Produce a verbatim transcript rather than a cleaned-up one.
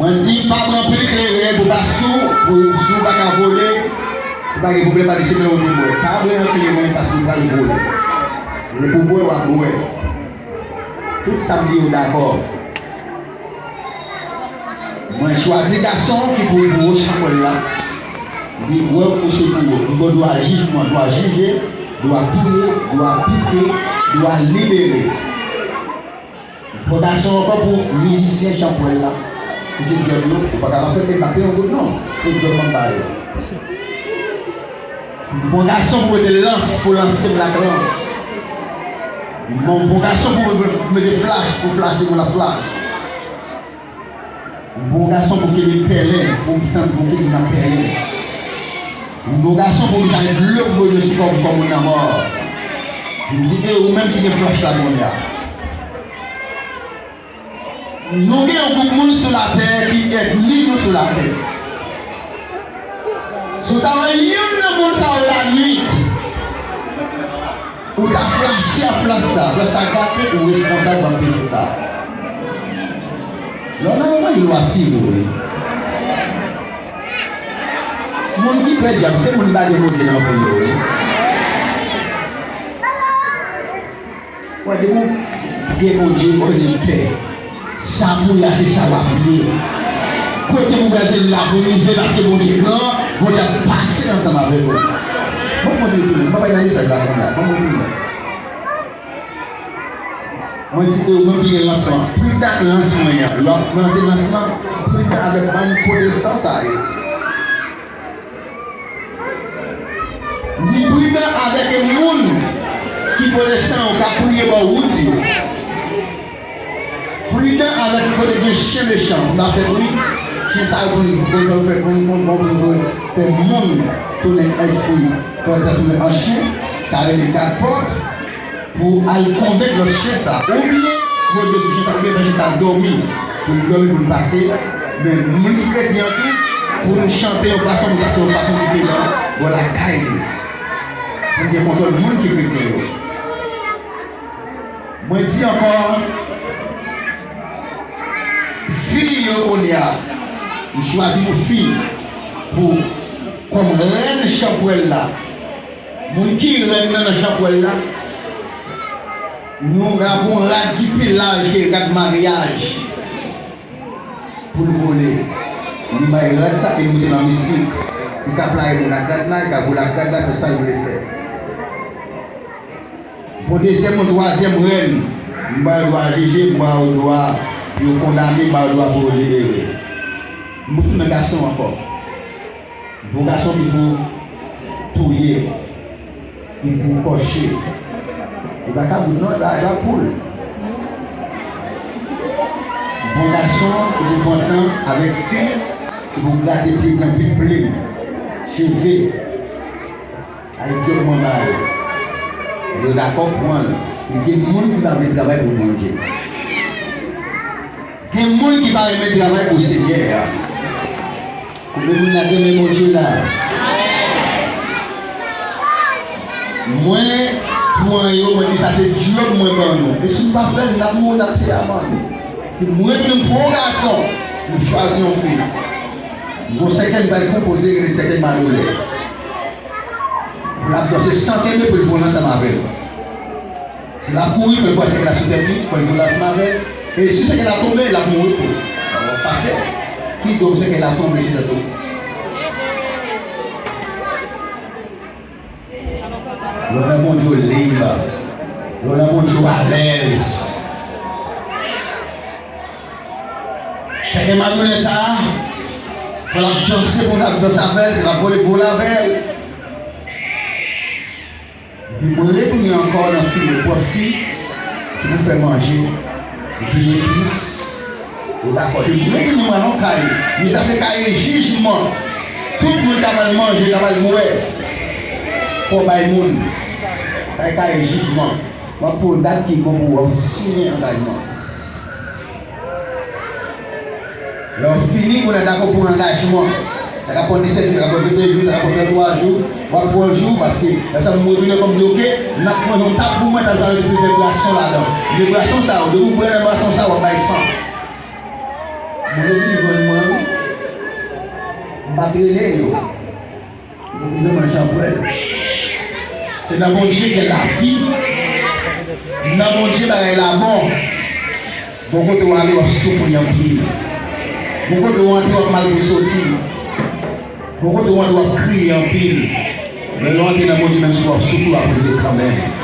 Mwen di, pa pran pil kleren pou pa sou, pou si w pa ka vole, ou pa gen pwoblèm, pa di se mwen ou te bwè. Pa pran kleren paske w pral vole. Lè pou bwè, w ap bwè. Tout sa m di yo dakò. Mwen chwazi gason ki pou, pou chanpwèl la. Li wè ou se pou ou. M gen dwa jijman, dwa jije, dwa touye, dwa pike, dwa libere. Pou gason ankò pou mizisyen chanpwèl la. Pou se djòb yo, ou pa ka pa fè m pa peye yon goud non. Se djòb mwen ba yo. Bon gason pou mete lans, pou lanse m ak lans. Bon, bon gason pou mete flach, pou flache moun ak flach. Bon gason pou kenbe pèlen, pou tann pou kenbe nan pèlen. Bon gason pou jete dlo pou yo sou kò, kò moun nan mò. M di, e ou menm ki gen flach la kounye a. Nou gen yon gwoup moun sou latè ki ènmi nou sou latè. Si w ta wè youn nan moun sa yo lannuit, ou ta flache a flach sa, flach sa gate, ou responsab nan peyi sa. Lè w nan yon lwa sivil, wi. Moun ki pè dyab, se moun pa gen Bondye nan vi yo, wi. Wè, depi w gen Bondye, w pa bezwen pè. Sa pou y a, se sa w ap ye. Kote pou w al, se la pou rive, paske Bondye gran, Bondye ap pase ansanm avèk ou. Bon, Bondye tounen, m pa pale nan mesaj la kounye a. Bon, Bondye tounen. Mwen di ke ou menm ki gen lansman, pridan ak lans mwen an. Lè w ap lanse lansman, pridan avèk bann pwotestan sa yo. Li pridan avèk moun ki pwotestan yo k ap priye bò wout yo. Pridan avèk kote gen chen mechan, pou n ap fè bri, chen sa yo pou n, pou n fè, pou n, pou n, pou n, pou n fè moun tounen espri, fè yo transfòme an chen, sa rele gad pòt. Pou al konvenk lòt chen sa, oubyen voye sou chen sa, oubyen fè chen sa dòmi, pou l dòmi, pou l pase. Men moun ki kretyen an tou, pou nou chante yon fason, nou pase yon fason diferan bò lakay li. Pou n gen kontwòl moun ki kretyen yo. Mwen di ankò, fi yo kounye a, m chwazi pou fi, pou kòm rèn chanpwèl la. Moun ki rèn nan, nan chanpwèl la, nou gen yon rad ki pi laj ke rad maryaj pou l vole. Nou bay rad sa, e nou mete nan misik. Li ka playe moun ak rad la, li ka vole ak rad la, fè sa l vle fè. Pou dezyèm, yon twazyèm rèn, m ba yo dwa jije, m ba yo dwa pou yo kondane, m ba yo dwa pou yo libere. M pou tounen gason ankò. Bon gason ki pou touye, ki pou kòche. Li pa ka bout non, e pa, e pa poul. Bon gason ki pou pran tan avèk fi, ki pou grate pye, pran pil plim, cheve. Ay, djòb mwen ba yo. Yo dakò pran l. Gen moun ki pa vle travay pou Bondye. Gen moun ki pa renmen travay pou Senyè a. Konbyen moun la renmen Bondye la? Mwen pran yo, mwen di sa se djòb mwen ban nou. E si nou pa fè l, n ap mouri, n ap peye amàn. Mwen vin pran yon gason, m chwazi yon fi. Gon sèten m pral konpoze, rele sèten Madolè. Pou l ap danse san kenbe pou l vole ansanm avè l. Si l ap kouri, fò l pran sèten la sou tèt li, fò l vole ansanm avè l. E si sèten la tonbe, l ap mouri tou. Sa w ap pase. Ki do sèten la tonbe sou tèt ou? Lè w nan Bondye w lib. Lè w nan Bondye w alèz. Sèten Madolè sa a, fò l ap danse pou l ap danse avè l, se l ap vole vole avè l. Epi mwen retounen ankò nan fi, pwòp fi, ki pou fè manje, epi epis, ou dakò. Epi mwen retounen mwen nan kay, men sa se kay jijman. Tout moun k ap al manje, k ap al bwè, fò w bay moun. Sa se kay jijman. M ap pou w dat ki bon pou w, w ap siyen angajman. Lè w fini, moun nan dakò pou angajman. Sa ka pran disèt jou, sa ka pran venteyen jou, sa ka pran tranntwa jou, w ap pran jou, paske lè sa m retounen kòm bloke, n ap pran yon tap pou mwen, tap sa mete plizyè bwason ladan. De bwason sa yo, depi w bwè nan bwason sa yo, w ap bay san. Moun yo vin jwenn mwen, wi. M pa t rele yo. Yo vin jwenn mwen nan chanbrèl. Se nan Bondye gen lavi. Nan Bondye bagay la bon. Bon kote w ale, w ap soufri anpil. Bon kote w antre, w ap mal pou soti. Bon kote w antre, w ap kriye anpil. Lè w antre nan Bondye, menm si w ap soufri, w ap rive kanmenm.